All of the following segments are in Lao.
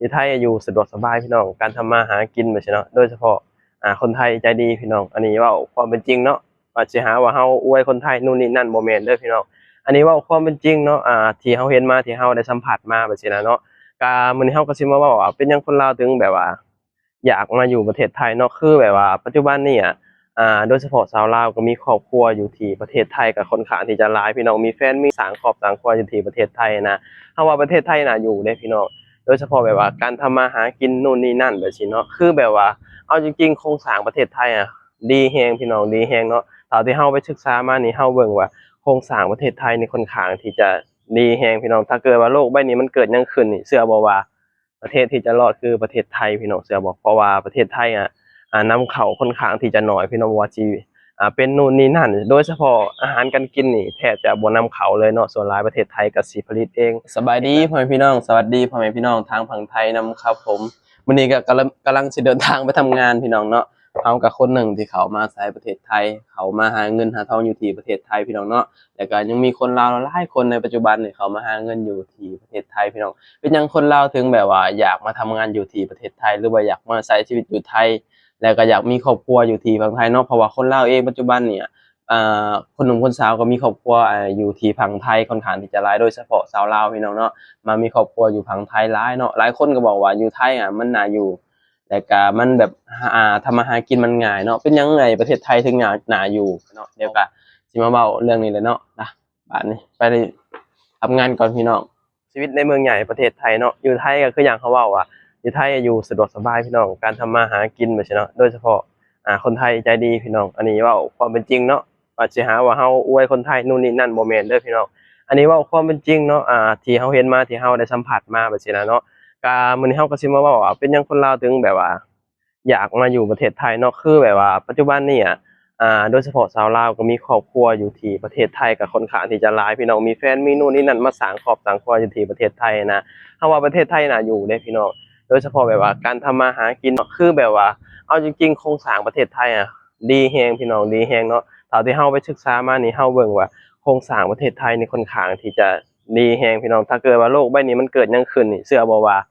ຢູ່ໄທຢູ່ສະດວກສະບາຍພີ່ນ້ອງ ການທຳມາຫາກິນແບບຊີ້ເນາະ ໂດຍສະເພາະ ອາ ຄົນໄທໃຈດີພີ່ນ້ອງ. ອັນນີ້ເວົ້າຄວາມເປັນຈິງເນາະ ວ່າຊິຫາວ່າເຮົາອວຍຄົນໄທນູ່ນນີ້ນັ້ນ ບໍ່ແມ່ນເດີພີ່ນ້ອງ. ອັນນີ້ເວົ້າຄວາມເປັນຈິງເນາະ ອາ ທີ່ເຮົາເຫັນມາ ທີ່ເຮົາໄດ້ສຳຜັດມາແບບຊີ້ນະເນາະ. ກະມື້ນີ້ເຮົາກໍຊິມາເວົ້າວ່າ ເປັນຫຍັງຄົນລາວເຖິງແບບວ່າ ຢາກມາຢູ່ປະເທດໄທເນາະ ຄືແບບວ່າປັດຈຸບັນນີ້ອະ ອາ ໂດຍສະເພາະຊາວລາວກໍມີຄອບຄົວຢູ່ທີ່ປະເທດໄທກໍຄ່ອນຂ້າງທີ່ຈະຫຼາຍພີ່ນ້ອງ ມີແຟນ ມີ ສ້າງຄອບສ້າງຄົວຢູ່ທີ່ປະເທດໄທນະ. ເຮົາວ່າປະເທດໄທໜ້າຢູ່ເດ້ພີ່ນ້ອງ ໂດຍສະເພາະແບບວ່າການທຳມາຫາກິນນູ່ນນີ້ນັ້ນແບບຊີ້ເນາະ ຄືແບບວ່າ ເອົາຈິງໆ ໂຄງສ້າງປະເທດໄທອະ ດີແຮງພີ່ນ້ອງ ດີແຮງເນາະ. ເທົ່າທີ່ເຮົາໄປສຶກສາມານີ້ ເຮົາເບິ່ງວ່າໂຄງສ້າງປະເທດໄທນີ້ຄ່ອນຂ້າງທີ່ຈະດີແຮງພີ່ນ້ອງ. ຖ້າເກີດວ່າໂລກໃບນີ້ມັນເກີດຫຍັງຂຶ້ນນີ້ ເຊື່ອບໍ່ວ່າ ປະເທດທີ່ຈະລອດຄືປະເທດໄທພີ່ນ້ອງ ເຊື່ອບໍ່? ເພາະວ່າປະເທດໄທອະ ອາ ນຳເຂົ້າຄ່ອນຂ້າງທີ່ຈະໜ້ອຍພີ່ນ້ອງ ບໍ່ວ່າຊິ ອາ ເປັນນູ່ນນີ້ນັ້ນ ໂດຍສະເພາະອາຫານການກິນນີ້ແທບຈະບໍ່ນຳເຂົ້າເລີຍເນາະ ສ່ວນຫຼາຍປະເທດໄທກໍຊິຜະລິດເອງ. ສະບາຍດີພໍ່ແມ່ພີ່ນ້ອງ ສະຫວັດດີພໍ່ແມ່ພີ່ນ້ອງທາງຝັ່ງໄທນຳຄັບຜົມ. ມື້ນີ້ກໍກຳລັງ ກຳລັງຊິເດີນທາງໄປທຳງານພີ່ນ້ອງເນາະ. ເຮົາກໍຄົນໜຶ່ງທີ່ເຂົ້າມາອາໄສປະເທດໄທ ເຂົ້າມາຫາເງິນຫາທອງຢູ່ທີ່ປະເທດໄທພີ່ນ້ອງເນາະ. ແລ້ວກໍຍັງມີຄົນລາວຫຼາຍຄົນໃນປັດຈຸບັນນີ້ເຂົ້າມາຫາເງິນຢູ່ທີ່ປະເທດໄທພີ່ນ້ອງ. ເປັນຫຍັງຄົນລາວເຖິງແບບວ່າຢາກມາທຳງານຢູ່ທີ່ປະເທດໄທ ຫຼືວ່າຢາກມາໃຊ້ຊີວິດຢູ່ໄທ ແລ້ວກໍຢາກມີຄອບຄົວຢູ່ທີ່ຝັ່ງໄທເນາະ? ເພາະວ່າຄົນລາວເອງປັດຈຸບັນນີ້ ອາ ຄົນໜຸ່ມຄົນສາວກໍມີຄອບຄົວ ອາ ຢູ່ທີ່ຝັ່ງໄທຄ່ອນຂ້າງທີ່ຈະຫຼາຍ ໂດຍສະເພາະຊາວລາວພີ່ນ້ອງເນາະ ມາມີຄອບຄົວຢູ່ຝັ່ງໄທຫຼາຍເນາະ. ຫຼາຍຄົນກໍບອກວ່າຢູ່ໄທອະມັນໜ້າຢູ່ ແລ້ວກະມັນແບບ ອາ ທຳມາຫາກິນມັນງ່າຍເນາະ. ເປັນຫຍັງ ອາ ປະເທດໄທເຖິງໜ້າ ໜ້າຢູ່ເນາະ? ດຽວກະຊິມາເວົ້າເລື່ອງນີ້ແຫຼະເນາະ. ນະ ບາດນີ້ໄປທຳງານກ່ອນພີ່ນ້ອງ. ຊີວິດໃນເມືອງໃຫຍ່ປະເທດໄທເນາະ ຢູ່ໄທກໍຄືຢ່າງເຮົາເວົ້າວ່າ ຢູ່ໄທຢູ່ສະດວກສະບາຍພີ່ນ້ອງ ການທຳມາຫາກິນແບບຊີ້ເນາະ ໂດຍສະເພາະ ອາ ຄົນໄທໃຈດີພີ່ນ້ອງ. ອັນນີ້ເວົ້າຄວາມເປັນຈິງເນາະ ວ່າຊິຫາວ່າເຮົາອວຍຄົນໄທນູ່ນນີ້ນັ້ນ ບໍ່ແມ່ນເດີພີ່ນ້ອງ. ອັນນີ້ເວົ້າຄວາມເປັນຈິງເນາະ ອາ ທີ່ເຮົາເຫັນມາ ທີ່ເຮົາໄດ້ສຳຜັດມາແບບຊີ້ນະເນາະ. ກະມື້ນີ້ເຮົາກໍຊິມາເວົ້າວ່າ ເປັນຫຍັງຄົນລາວເຖິງແບບວ່າ ຢາກມາຢູ່ປະເທດໄທເນາະ ຄືແບບວ່າປັດຈຸບັນນີ້ອະ ອາ ໂດຍສະເພາະຊາວລາວກໍມີຄອບຄົວຢູ່ທີ່ປະເທດໄທກໍຄ່ອນຂ້າງທີ່ຈະຫຼາຍພີ່ນ້ອງ ມີແຟນ ມີນູ່ນນີ້ນັ້ນ ມາສ້າງຄອບສ້າງຄົວຢູ່ທີ່ປະເທດໄທນະ. ເຮົາວ່າປະເທດໄທໜ້າຢູ່ເດ້ພີ່ນ້ອງ ໂດຍສະເພາະແບບວ່າການທຳມາຫາກິນເນາະ ຄືແບບວ່າ ເອົາຈິງໆ ໂຄງສ້າງປະເທດໄທອະ ດີແຮງພີ່ນ້ອງ ດີແຮງເນາະ. ເທົ່າທີ່ເຮົາໄປສຶກສາມານີ້ ເຮົາເບິ່ງວ່າໂຄງສ້າງປະເທດໄທນີ້ຄ່ອນຂ້າງທີ່ຈະດີແຮງພີ່ນ້ອງ. ຖ້າເກີດວ່າໂລກໃບນີ້ມັນເກີດຫຍັງຂຶ້ນນີ້ ເຊື່ອບໍ່ວ່າ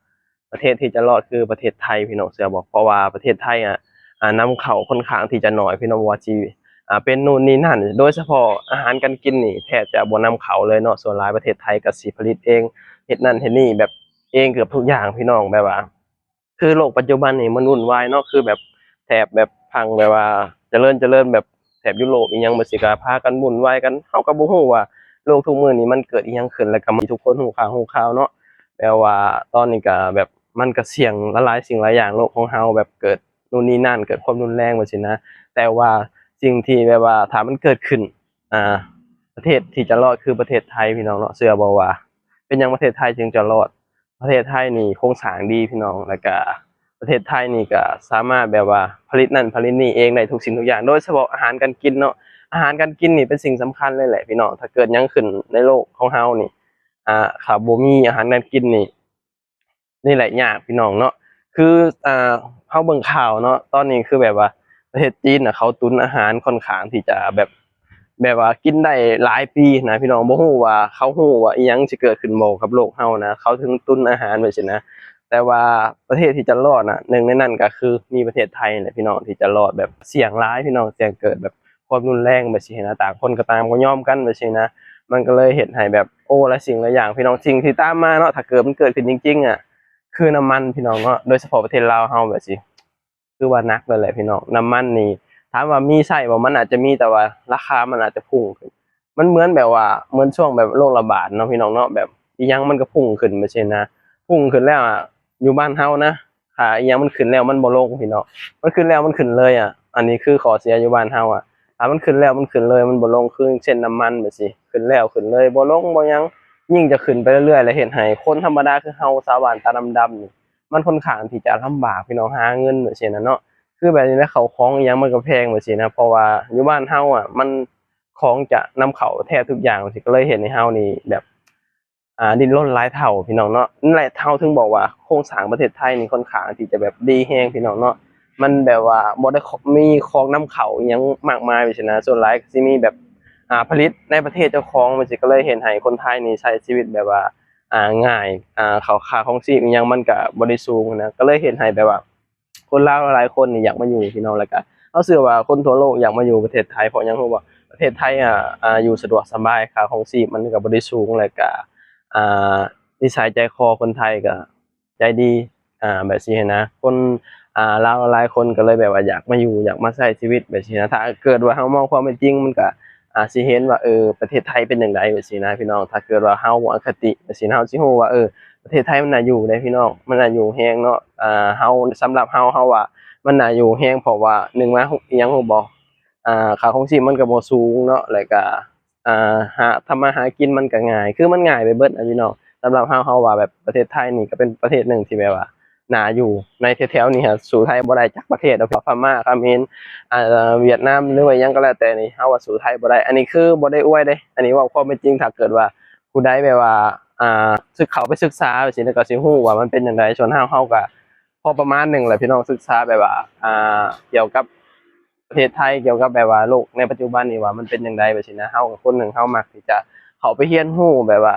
ປະເທດທີ່ຈະລອດຄືປະເທດໄທພີ່ນ້ອງ ເຊື່ອບໍ່? ເພາະວ່າປະເທດໄທອະ ອາ ນຳເຂົ້າຄ່ອນຂ້າງທີ່ຈະໜ້ອຍພີ່ນ້ອງ ບໍ່ວ່າຊິ ອາ ເປັນນູ່ນນີ້ນັ້ນ ໂດຍສະເພາະອາຫານການກິນນີ້ແທບຈະບໍ່ນຳເຂົ້າເລີຍເນາະ. ສ່ວນຫຼາຍປະເທດໄທກໍຊິຜະລິດເອງ ເຮັດນັ້ນເຮັດນີ້ແບບເອງເກືອບທຸກຢ່າງພີ່ນ້ອງ. ແບບວ່າ ຄືໂລກປັດຈຸບັນນີ້ມັນວຸ່ນວາຍເນາະ ຄືແບບແຖບແບບຝັ່ງແບບວ່າຈະເລີນ ຈະເລີນແບບແຖບຢູໂຣບອີ່ຫຍັງແບບຊີ້ ກໍພາກັນວຸ່ນວາຍກັນ. ເຮົາກໍບໍ່ຮູ້ວ່າໂລກທຸກມື້ນີ້ມັນເກີດອີ່ຫຍັງຂຶ້ນ ແລ້ວກໍມີ ທຸກຄົນຮູ້ຂ່າວ ຮູ້ຂ່າວເນາະ ແບບວ່າຕອນນີ້ກໍແບບ ມັນກະສ່ຽງຫຼາຍໆສິ່ງຫຼາຍຢ່າງ ໂລກຂອງເຮົາແບບເກີດນູ່ນນີ້ນັ້ນ ເກີດຄວາມຮຸນແຮງແບບຊີ້ນະ. ແຕ່ວ່າສິ່ງທີ່ແບບວ່າຖ້າມັນເກີດຂຶ້ນ ອາ ປະເທດທີ່ຈະລອດຄືປະເທດໄທພີ່ນ້ອງເນາະ. ເຊື່ອບໍ່ວ່າເປັນຫຍັງປະເທດໄທຈຶ່ງຈະລອດ? ປະເທດໄທນີ້ໂຄງສ້າງດີພີ່ນ້ອງ ແລ້ວກະປະເທດໄທນີ້ກະສາມາດແບບວ່າຜະລິດນັ້ນຜະລິດນີ້ເອງໄດ້ທຸກສິ່ງທຸກຢ່າງ ໂດຍສະເພາະອາຫານການກິນເນາະ. ອາຫານການກິນນີ້ເປັນສິ່ງສຳຄັນເລີຍແຫຼະພີ່ນ້ອງ. ຖ້າເກີດຫຍັງຂຶ້ນໃນໂລກຂອງເຮົານີ້ ອາ ຖ້າບໍ່ມີອາຫານການກິນນີ້ ນີ້ແຫຼະຍາກພີ່ນ້ອງເນາະ. ຄື ອ່າ ເຮົາເບິ່ງຂ່າວເນາະ ຕອນນີ້ຄືແບບວ່າປະເທດຈີນນະ ເຂົາຕຸນອາຫານຄ່ອນຂ້າງທີ່ຈະແບບ ແບບວ່າກິນໄດ້ຫຼາຍປີນະພີ່ນ້ອງ. ບໍ່ຮູ້ວ່າເຂົາຮູ້ວ່າອີ່ຫຍັງຊິເກີດຂຶ້ນບໍ່ກັບໂລກເຮົານະ ເຂົາເຖິງຕຸນອາຫານໄວ້ຊີ້ນະ. ແຕ່ວ່າປະເທດທີ່ຈະລອດນະ ໜຶ່ງໃນນັ້ນກໍຄືມີປະເທດໄທນີ້ແຫຼະພີ່ນ້ອງ ທີ່ຈະລອດ. ແບບສ່ຽງຫຼາຍພີ່ນ້ອງ ສ່ຽງເກີດແບບ ຄວາມຮຸນແຮງແບບຊີ້ນະ ຕ່າງຄົນກໍຕ່າງບໍ່ຍອມກັນແບບຊີ້ນະ. ມັນກໍເລີຍເຮັດໃຫ້ແບບ ໂອ້ ຫຼາຍສິ່ງຫຼາຍຢ່າງພີ່ນ້ອງ ສິ່ງທີ່ຕາມມາເນາະ ຖ້າເກີດມັນເກີດຂຶ້ນຈິງໆ ອະ ຄືນ້ຳມັນພີ່ນ້ອງເນາະ ໂດຍສະເພາະປະເທດລາວເຮົາແບບຊີ້ ຄືວ່າໜັກເລີຍແຫຼະພີ່ນ້ອງ. ນ້ຳມັນນີ້ ຖາມວ່າມີໃຊ້ບໍ່? ມັນອາດຈະມີ ແຕ່ວ່າລາຄາມັນອາດຈະພຸ່ງຂຶ້ນ. ມັນເໝືອນແບບວ່າ ເໝືອນຊ່ວງແບບໂລກລະບາດເນາະພີ່ນ້ອງເນາະ ແບບອີ່ຫຍັງມັນກໍພຸ່ງຂຶ້ນແບບຊີ້ນະ. ພຸ່ງຂຶ້ນແລ້ວ ອະ ຢູ່ບ້ານເຮົານະ ຄ່າອີ່ຫຍັງມັນຂຶ້ນແລ້ວມັນບໍ່ລົງພີ່ນ້ອງ ມັນຂຶ້ນແລ້ວມັນຂຶ້ນເລີຍອະ. ອັນນີ້ຄືຂໍ້ເສຍຢູ່ບ້ານເຮົາອະ ຖ້າມັນຂຶ້ນແລ້ວມັນຂຶ້ນເລີຍ ມັນບໍ່ລົງ ຄືເຊັ່ນນ້ຳມັນແບບຊີ້ ຂຶ້ນແລ້ວຂຶ້ນເລີຍ ບໍ່ລົງບໍ່ຫຍັງ. ຍິ່ງຈະຂຶ້ນໄປເລື້ອຍໆ ແລ້ວເຮັດໃຫ້ຄົນທຳມະດາຄືເຮົາ ຊາວບ້ານຕາດຳໆ ນີ້ ມັນຄ່ອນຂ້າງທີ່ຈະລຳບາກພີ່ນ້ອງ ຫາເງິນແບບຊີ້ນະເນາະ. ຄືແບບນີ້ແຫຼະ ເຂົ້າຂອງອີ່ຫຍັງມັນກໍແພງແບບຊີ້ນະ ເພາະວ່າຢູ່ບ້ານເຮົາອະ ມັນ ຂອງຈະນຳເຂົ້າແທບທຸກຢ່າງ ມັນກໍເລີຍເຮັດໃຫ້ເຮົານີ້ແບບ ອ່າ ດີ້ນລົນຫຼາຍເທົ່າພີ່ນ້ອງເນາະ. ນັ້ນແຫຼະ ເຮົາເຖິງບອກວ່າໂຄງສ້າງປະເທດໄທນີ້ຄ່ອນຂ້າງທີ່ຈະແບບດີແຮງພີ່ນ້ອງເນາະ. ມັນແບບວ່າບໍ່ໄດ້ ມີຂອງນຳເຂົ້າອີ່ຫຍັງມາກມາຍແບບຊີ້ນະ ສ່ວນຫຼາຍກໍຊິມີແບບ ອ່າ ຜະລິດໃນປະເທດເຈົ້າຂອງແບບຊີ້ ກໍເລີຍເຮັດໃຫ້ຄົນໄທນີ້ໃຊ້ຊີວິດແບບວ່າ ອ່າ ງ່າຍ ອ່າ ເຂົາ ຄ່າຄອງຊີບອີ່ຫຍັງມັນກະບໍ່ໄດ້ສູງນະ ກໍເລີຍເຮັດໃຫ້ແບບວ່າຄົນລາວຫຼາຍໆຄົນນີ້ຢາກມາຢູ່ພີ່ນ້ອງ. ແລ້ວກະເຮົາເຊື່ອວ່າຄົນທົ່ວໂລກຢາກມາຢູ່ປະເທດໄທ ເພາະຫຍັງຮູ້ບໍ່? ປະເທດໄທ ອ່າ ອ່າ ຢູ່ສະດວກສະບາຍ ຄ່າຄອງຊີບມັນກະບໍ່ໄດ້ສູງ ແລ້ວກະ ອ່າ ນິໄສໃຈຄໍຄົນໄທກະ ໃຈດີ ອ່າ ແບບຊີ້ຫັ້ນນະ. ຄົນ ອ່າ ລາວຫຼາຍຄົນກໍເລີຍແບບວ່າຢາກມາຢູ່ ຢາກມາໃຊ້ຊີວິດແບບຊີ້ນະ. ຖ້າເກີດວ່າເຮົາມອງຄວາມເປັນຈິງ ມັນກໍ ອ່າ ຊິເຫັນວ່າ ເອີ ປະເທດໄທເປັນຈັ່ງໃດແບບຊີ້ນະ ພີ່ນ້ອງ. ຖ້າເກີດວ່າເຮົາອະຄະຕິແບບຊີ້ນະ ເຮົາຊິຮູ້ວ່າ ເອີ ປະເທດໄທມັນໜ້າຢູ່ເດ້ພີ່ນ້ອງ ມັນໜ້າຢູ່ແຮງເນາະ. ອ່າ ເຮົາ ສຳລັບເຮົາ ເຮົາວ່າມັນໜ້າຢູ່ແຮງ ເພາະວ່າໜຶ່ງມາຫຍັງຮູ້ບໍ່? ອ່າ ຄ່າຄອງຊີບມັນກໍບໍ່ສູງເນາະ ແລ້ວກະ ອ່າ ຫາ ທຳມາຫາກິນມັນກໍງ່າຍ ຄືມັນງ່າຍໄປເບິດນະພີ່ນ້ອງ. ສຳລັບເຮົາ ເຮົາວ່າແບບປະເທດໄທນີ້ກໍເປັນປະເທດໜຶ່ງທີ່ແບບວ່າໜ້າຢູ່ ໃນແຖວໆນີ້ຫາ ສູ້ໄທບໍ່ໄດ້ຈັກປະເທດດອກ ພະມ້າ ຂະເໝນ ອ່າ ຫວຽດນາມ ຫຼືວ່າຫຍັງກໍແລ້ວແຕ່ນີ້ ເຮົາວ່າສູ້ໄທບໍ່ໄດ້. ອັນນີ້ຄືບໍ່ໄດ້ອວຍເດ້ ອັນນີ້ເວົ້າຄວາມເປັນຈິງ. ຖ້າເກີດວ່າຜູ້ໃດແບບວ່າ ອ່າ ສຶກ ເຂົ້າໄປສຶກສາແບບຊີ້ນະ ກໍຊິຮູ້ວ່າມັນເປັນຈັ່ງໃດ. ສ່ວນເຮົາ ເຮົາກໍພໍປະມານໜຶ່ງແຫຼະພີ່ນ້ອງ ສຶກສາແບບວ່າ ອ່າ ກ່ຽວກັບ ປະເທດໄທ ກ່ຽວກັບແບບວ່າໂລກໃນປັດຈຸບັນນີ້ວ່າມັນເປັນຈັ່ງໃດແບບຊີ້ນະ. ເຮົາກໍຄົນໜຶ່ງ ເຮົາມັກທີ່ຈະເຂົ້າໄປຮຽນຮູ້ແບບວ່າ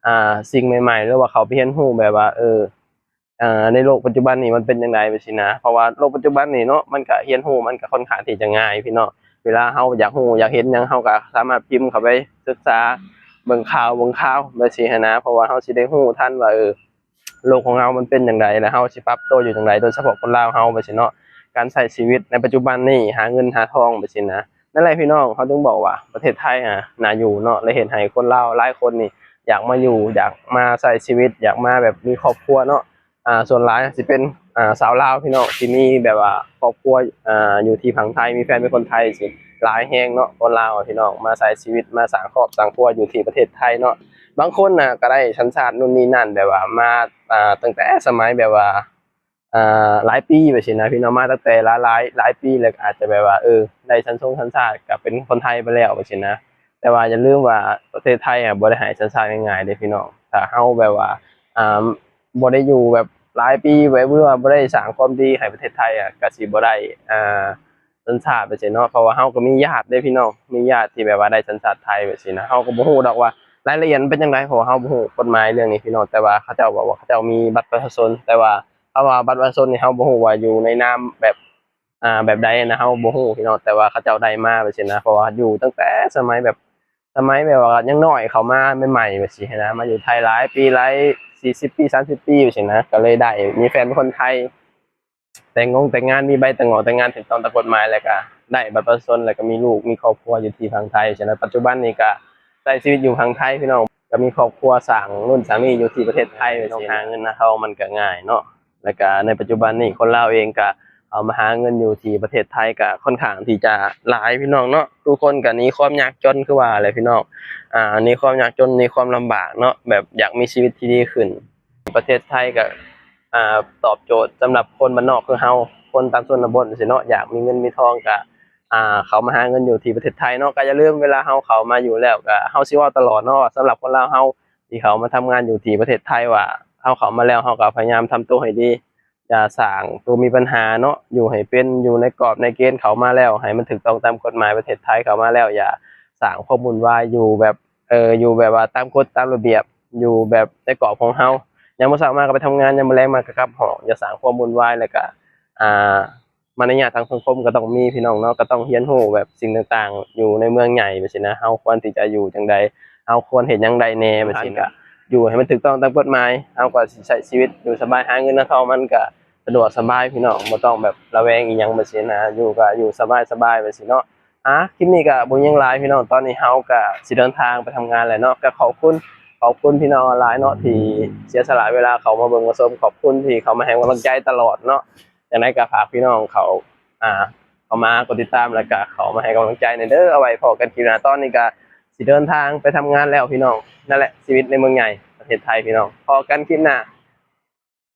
ອ່າ ສິ່ງໃໝ່ໆ ຫຼືວ່າເຂົ້າໄປຮຽນຮູ້ແບບວ່າ ເອີ ເອີ ໃນໂລກປັດຈຸບັນນີ້ມັນເປັນຈັ່ງໃດແບບຊີ້ນະ. ເພາະວ່າໂລກປັດຈຸບັນນີ້ເນາະ ມັນກະຮຽນຮູ້ ມັນກະຄ່ອນຂ້າງທີ່ຈະງ່າຍພີ່ນ້ອງ. ເວລາເຮົາຢາກຮູ້ຢາກເຫັນຫຍັງ ເຮົາກະສາມາດພິມເຂົ້າໄປສຶກສາ ເບິ່ງຂ່າວເບິ່ງຄາວແບບຊີ້ຫັ້ນນະ. ເພາະວ່າເຮົາຊິໄດ້ຮູ້ທັນວ່າ ເອີ ໂລກຂອງເຮົາມັນເປັນຈັ່ງໃດ ແລະ ເຮົາຊິປັບໂຕຢູ່ຈັ່ງໃດ ໂດຍສະເພາະຄົນລາວເຮົາແບບຊີ້ເນາະ. ການໃຊ້ຊີວິດໃນປັດຈຸບັນນີ້ ຫາເງິນຫາທອງແບບຊີ້ນະ. ນັ້ນແຫຼະພີ່ນ້ອງ ເຮົາຈຶ່ງບອກວ່າປະເທດໄທຫາໜ້າຢູ່ເນາະ ແລະ ເຮັດໃຫ້ຄົນລາວຫຼາຍຄົນນີ້ຢາກມາຢູ່ ຢາກມາໃຊ້ຊີວິດ ຢາກມາແບບມີຄອບຄົວເນາະ. ອ່າ ສ່ວນຫຼາຍຊິເປັນ ອ່າ ຊາວລາວພີ່ນ້ອງ ທີ່ມີແບບວ່າຄອບຄົວ ອ່າ ຢູ່ທີ່ຝັ່ງໄທ ມີແຟນເປັນຄົນໄທ ຊິຫຼາຍແຮງເນາະ. ຄົນລາວພີ່ນ້ອງມາໃຊ້ຊີວິດ ມາສ້າງຄອບສ້າງຄົວຢູ່ທີ່ປະເທດໄທເນາະ. ບາງຄົນນະກໍໄດ້ສັນຊາດໂນ່ນນີ້ນັ້ນ ແບບວ່າມາ ອ່າ ຕັ້ງແຕ່ສະໄໝແບບວ່າ ອ່າ ຫຼາຍປີແບບຊີ້ນະພີ່ນ້ອງ ມາຕັ້ງແຕ່ຫຼາຍໆ ຫຼາຍປີ ແລ້ວກໍອາດຈະແບບວ່າ ເອີ ໄດ້ສັນຊົງສັນຊາດ ກໍເປັນຄົນໄທໄປແລ້ວແບບຊີ້ນະ. ແຕ່ວ່າຢ່າລືມວ່າປະເທດໄທອະ ບໍ່ໄດ້ໃຫ້ສັນຊາດງ່າຍໆເດ້ພີ່ນ້ອງ. ຖ້າເຮົາແບບວ່າ ອ່າ ບໍ່ໄດ້ຢູ່ແບບຫຼາຍປີ ແບບ ຫຼືວ່າບໍ່ໄດ້ສ້າງຄວາມດີໃຫ້ປະເທດໄທອະ ກໍຊິບໍ່ໄດ້ ອ່າ ສັນຊາດແບບຊີ້ເນາະ. ເພາະວ່າເຮົາກໍມີຍາດເດ້ພີ່ນ້ອງ ມີຍາດທີ່ແບບວ່າໄດ້ສັນຊາດໄທແບບຊີ້ນະ. ເຮົາກໍບໍ່ຮູ້ດອກວ່າລາຍລະອຽດມັນເປັນຈັ່ງໃດ ເພາະວ່າເຮົາບໍ່ຮູ້ກົດໝາຍເລື່ອງນີ້ພີ່ນ້ອງ. ແຕ່ວ່າເຂົາເຈົ້າບອກວ່າເຂົາເຈົ້າມີບັດປະຊາຊົນ ແຕ່ວ່າ ຄຳວ່າບັດປະຊາຊົນນີ້ ເຮົາບໍ່ຮູ້ວ່າຢູ່ໃນນາມແບບ ອ່າ ແບບໃດນະ ເຮົາບໍ່ຮູ້ພີ່ນ້ອງ. ແຕ່ວ່າເຂົາເຈົ້າໄດ້ມາແບບຊີ້ນະ ເພາະວ່າຢູ່ຕັ້ງແຕ່ສະໄໝແບບ ສະໄໝແບບວ່າຍັງນ້ອຍ ເຂົ້າມາໃໝ່ໆແບບຊີ້ຫັ້ນນະ ມາຢູ່ໄທຫຼາຍປີ ຫຼາຍ ສີ່ສິບປີ ສາມສິບປີແບບຊີ້ນະ ກໍເລີຍໄດ້ມີແຟນເປັນຄົນໄທ ແຕ່ງງົງແຕ່ງງານ ມີໃບແຕ່ງງອກແຕ່ງງານຖືກຕ້ອງຕາມກົດໝາຍ ແລ້ວກໍໄດ້ບັດປະຊາຊົນ ແລ້ວກໍມີລູກມີຄອບຄົວຢູ່ທີ່ຝັ່ງໄທ. ສະນັ້ນປັດຈຸບັນນີ້ກໍໃຊ້ຊີວິດຢູ່ຝັ່ງໄທພີ່ນ້ອງ ກໍມີຄອບຄົວ ສ້າງໂນ່ນສ້າງນີ້ຢູ່ທີ່ປະເທດໄທ. ພີ່ນ້ອງ ຫາເງິນຫາທອງມັນກໍງ່າຍເນາະ. ແລ້ວກະໃນປັດຈຸບັນນີ້ຄົນລາວເອງກະເຂົ້າມາຫາເງິນຢູ່ທີ່ປະເທດໄທກະຄ່ອນຂ້າງທີ່ຈະຫຼາຍພີ່ນ້ອງເນາະ. ທຸກຄົນກະໜີຄວາມຍາກຈົນຄືວ່າແຫຼະພີ່ນ້ອງ ອ່າ ໜີຄວາມຍາກຈົນ ໜີຄວາມລຳບາກເນາະ ແບບຢາກມີຊີວິດທີ່ດີຂຶ້ນ. ປະເທດໄທກະ ອ່າ ຕອບໂຈດສຳລັບຄົນບ້ານນອກຄືເຮົາ ຄົນຕາມຊົນນະບົດຈັ່ງຊີ້ເນາະ ຢາກມີເງິນມີທອງກະ ອ່າ ເຂົ້າມາຫາເງິນຢູ່ທີ່ປະເທດໄທເນາະ. ກະຢ່າລືມ ເວລາເຮົາເຂົ້າມາຢູ່ແລ້ວ ກະເຮົາຊິເວົ້າຕະຫຼອດເນາະ ວ່າສຳລັບຄົນລາວເຮົາ ທີ່ເຂົ້າມາທຳງານຢູ່ທີ່ປະເທດໄທວ່າ ເຮົາເຂົ້າມາແລ້ວ ເຮົາກໍພະຍາຍາມທຳຕົວໃຫ້ດີ ຢ່າສ້າງຕົວມີບັນຫາເນາະ ຢູ່ໃຫ້ເປັນ ຢູ່ໃນກອບໃນເກນ ເຂົ້າມາແລ້ວໃຫ້ມັນຖືກຕ້ອງຕາມກົດໝາຍປະເທດໄທ ເຂົ້າມາແລ້ວຢ່າສ້າງຄວາມວຸ່ນວາຍ ຢູ່ແບບ ເອີ ຢູ່ແບບວ່າຕາມກົດຕາມລະບຽບ ຢູ່ແບບໃນກອບຂອງເຮົາ ຍາມມື້ເຊົ້າມາກໍໄປທຳງານ ຍາມມື້ແລງມາກໍກັບຫ້ອງ ຢ່າສ້າງຄວາມວຸ່ນວາຍ ແລ້ວກໍ ອ່າ ມາລະຍາດທາງສັງຄົມກໍຕ້ອງມີພີ່ນ້ອງເນາະ ກໍຕ້ອງຮຽນຮູ້ແບບສິ່ງຕ່າງໆ ຢູ່ໃນເມືອງໃຫຍ່ແບບຊີ້ນະ ເຮົາຄວນທີ່ຈະຢູ່ຈັ່ງໃດ ເຮົາຄວນເຮັດຫຍັງໄດ້ແດ່ແບບຊີ້ນະ ຢູ່ໃຫ້ມັນຖືກຕ້ອງຕາມກົດໝາຍ ເຮົາກໍຊິໃຊ້ຊີວິດຢູ່ສະບາຍ ຫາເງິນຫາທອງມັນກໍສະດວກສະບາຍພີ່ນ້ອງ ບໍ່ຕ້ອງແບບລະແວງອີ່ຫຍັງແບບຊີ້ນະ ຢູ່ກໍຢູ່ສະບາຍໆແບບຊີ້ເນາະ. ອ່າ ຄລິບນີ້ກໍບໍ່ມີຫຍັງຫຼາຍພີ່ນ້ອງ ຕອນນີ້ເຮົາກໍຊິເດີນທາງໄປທຳງານແລ້ວເນາະ ກໍຂອບຄຸນ ຂອບຄຸນພີ່ນ້ອງຫຼາຍເນາະ ທີ່ເສຍສະຫຼະເວລາເຂົ້າມາເບິ່ງມາຊົມ ຂອບຄຸນທີ່ເຂົ້າມາໃຫ້ກຳລັງໃຈຕະຫຼອດເນາະ. ຈັ່ງໃດກໍຝາກພີ່ນ້ອງເຂົ້າ ອ່າ ເຂົ້າມາກົດຕິດຕາມ ແລ້ວກໍເຂົ້າມາໃຫ້ກຳລັງໃຈແດ່ເດີ. ເອົາໄວ້ພໍ້ກັນຄລິບໜ້າ ຕອນນີ້ກໍຊິເດີນທາງໄປທຳງານແລ້ວພີ່ນ້ອງ. ນັ້ນແຫຼະຊີວິດໃນເມືອງໃຫຍ່ປະເທດໄທພີ່ນ້ອງ ພໍ້ກັນຄລິບໜ້າ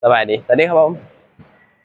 ສະບາຍດີ ສະຫວັດດີຄັບຜົມ.